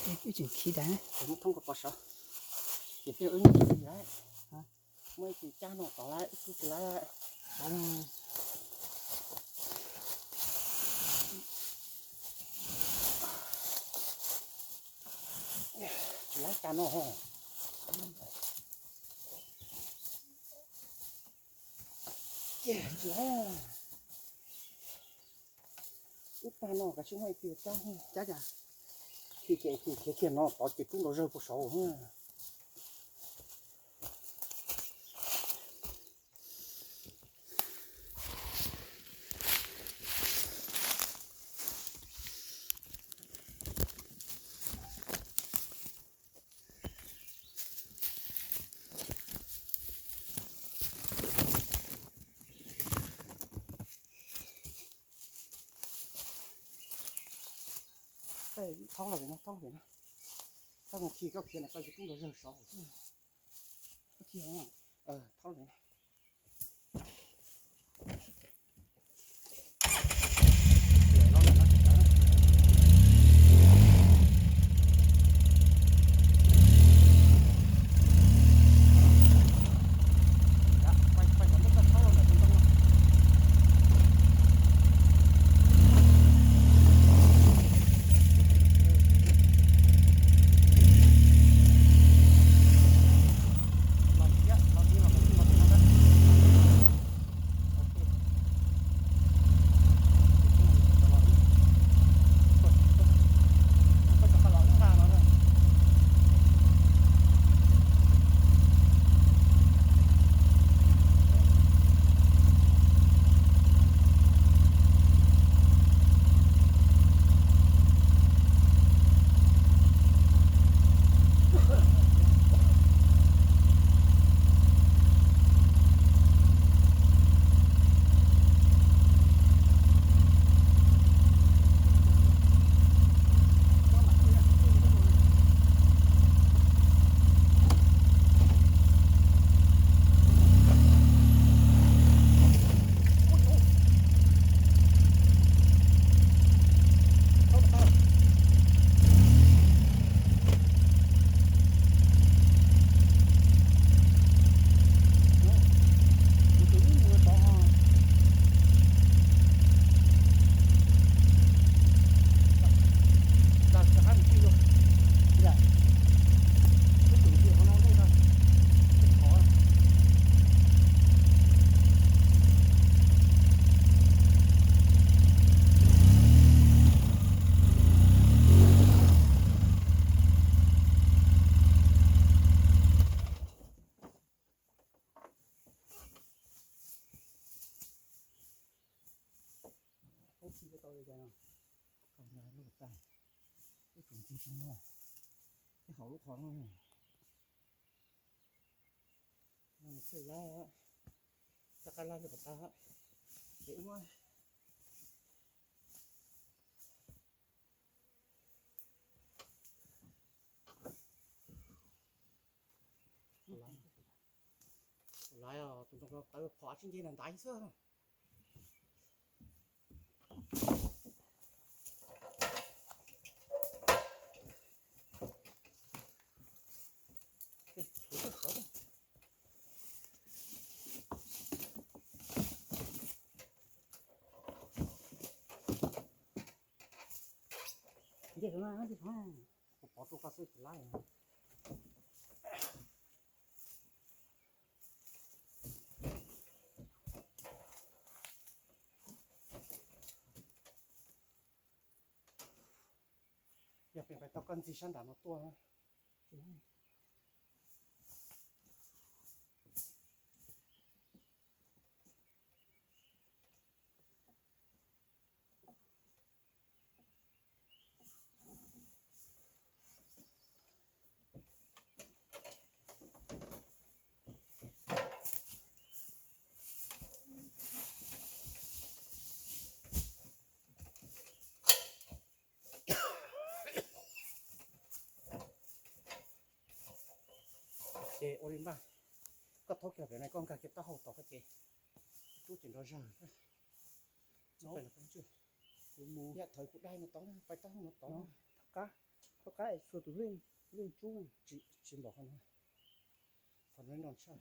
Wb tseem khi tas. Ces muab thoob ko pov saud. Ces thiaj wb muab khi lawm. Muaj ib tug cab no tod lawm, ib tug tsis lawm. Tsis lawm tas no ho. Ces tsis lawm. Ib tag no kav tsij muaj ib tug cab, cab cas. Khi ces khi khiav kiag no tod ces rub nrov zawg puag saud. Thaub los pem no, thaub los pem no. Thaub mus khi koj khiav na, koj tsis rub nrov zawg saud. Thaub los pem no. Ub, tsis tau li cas no. Lub pas tas, ub, tsuas ntxig tsis muaj, ib hauv lub qhov no. Thiaj lab, rov qab lab li pas tas, ces ub. Lawv tus ntoo tawv phom tsis nce ntais xwb. Nce no, kuv pov rau koj xwb tsis lab. Yog pem pais tau koj ntxig sab nram no tuaj. Ces ua li ntawd, koj thaub kiag pem no koj nkag kiag taub hau tod koj ces rub ces nrov zawg. Kuv mus, yam thaum kuv dai no tod, pais taub hau no tod. Tom qab, koj qab txhua tus lwj tsub, tsis npaum qhov no, qhov no nroo tshaj.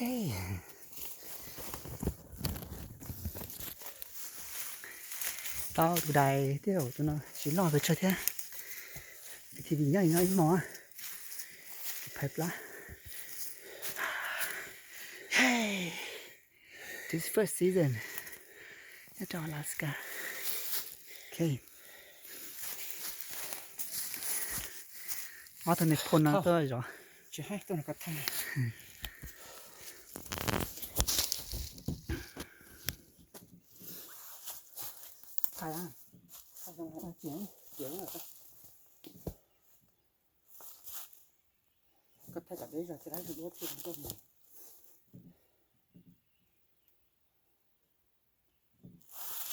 Ok. Tau tus dais thiab, tus no tsis loj pes tsawg thiab. A T V nyob no ib hmos. Phais plab. Hey. This first season nyob rau Alaska. Ok. Ob tug niag phone no tuaj zov. Tsis haib tuaj nrog koj thaij. Thaij, thaij, thaij, koj thaij kom deb zog thiaj dab tsi duab thiaj zoo nkauj mus.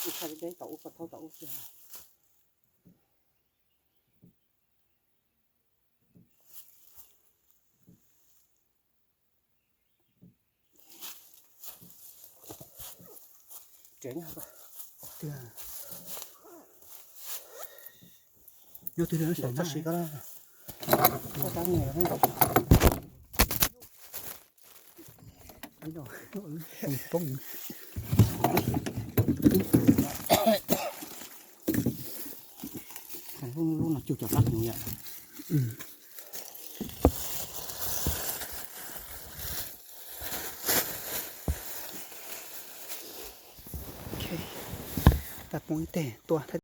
Ib thaij deb deb tom ub koj thaub tom ub kiag. Tsev nyob ko. Tiag. Nyob twg no saum no. Koj tab nyiam. Poob. Lub no cug cov qab hnyuv yom. Ok. Tag poob ib teg tuaj.